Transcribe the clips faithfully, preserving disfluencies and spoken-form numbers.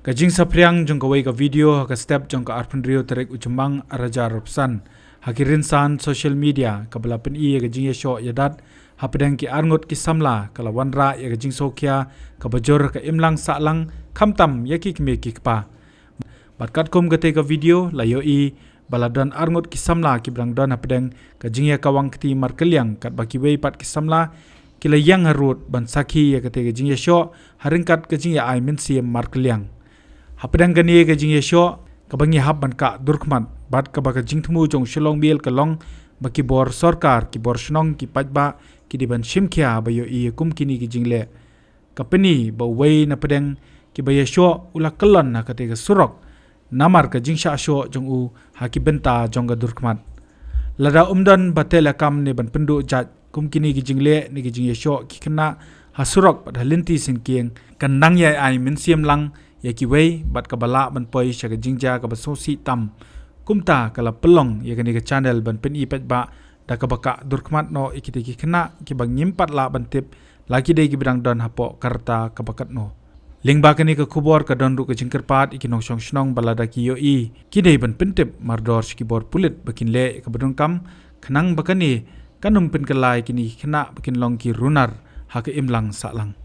Ka jingsaphriang jong kawei ka video ha ka step jong ka arphew hynriew tarik u Jymmang arhajar arphew san ha ki rynsan social media kaba la pyni ïa ka jingïashoh ïadat hapdeng ki arngut ki samla ka la wanrah ïa ka jingsngewkhia kaba jur ha ka imlang sahlang khamtam ïa ki kmie ki kpa. Bad katkum katei ka video la ïohi ba la don arngut ki samla kiba dang don hapdeng ka jingïakawang kti markylliang katba kiwei pat ki samla ki la ïeng harud ban sakhi ïa katei ka jingïashoh ha ryngkat ka jingïa-ai mynsiem markylliang. Hapdeng kane ka jingïashoh kaba ngi hap ban kah durkhmat bad kaba ka jingthmu jong u Shillong Mail ka long ba ki bor sorkar, ki bor shnong, ki paidbah ki dei ban shimkhia ba ïohi ïa kum kine ki jingleh. Ka pyni ba uwei na pdeng kiba ïashoh u la kyllon ha katei ka surok namar ka jingshah shoh jong u ha ki bynta jong ka durkhmat. Lada ym don ba tei la kam ne ban pynduh jait kum kine ki jingleh ne ki jingïashoh ki khynnah ha surok bad ha lynti syngkien, kan nang ïai ai mynsiem lang ïa kiwei bad kaba lah ban poi sha ka jingjia kaba sngewsih tam. Kumta ka la pynlong ïa kane ka channel ban pyni paidbah da kaba kah durkhmat noh ïa kitei ki khynnah kiba ngim pat lah ban tip la ki dei kiba dang don hapoh ka rta kaba katno. Lyngba kane ka khubor ka don ruh ka jingkyrpad ïa ki nongshong shnong ba lada ki ïohi ki dei ban pyntip mardor sha ki bor pulit ba kin leh ïa kaba donkam khnang ba kane kan ym pynkylla ïa kine ki khynnah ba kin long ki runar ha ka imlang sahlang.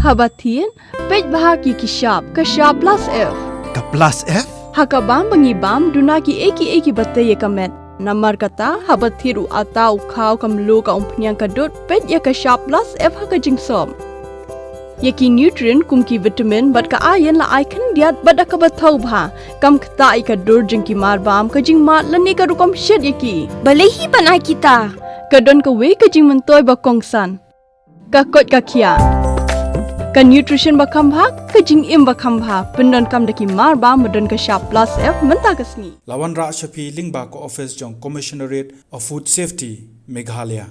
Haba thied, peit bha ki ki shap, ka shap plus F. Ka plus F? Ha ka bam ba ngi bam, duna kiei kiei kiba tei ïa ka met. Namar kata, haba thied u atta, u khaw, ka mluh, ka umphniang, ka dud, peit ïa ka shap plus F ha ka jingsop. Ïa ki nutrient kum ki vitamin bad ka iron la ai khyndiat bad da kaba thaw bha. Kam ktah ïa ka dur jong ki mar bam, ka jingmad lane ka rukom shet ïa ki. Balei hi ban ai kita? Ka don kawei ka jingmyntoi ba kongsan. Ka koit ka khiah. Ka nutrition ba kham bha, ka jingim ba kham bha. Pyndonkam da ki mar bam ba don ka shap plus F mynta ka sngi. La wanrah sha phi lyngba ka office jong Commissionerate of Food Safety, Meghalaya.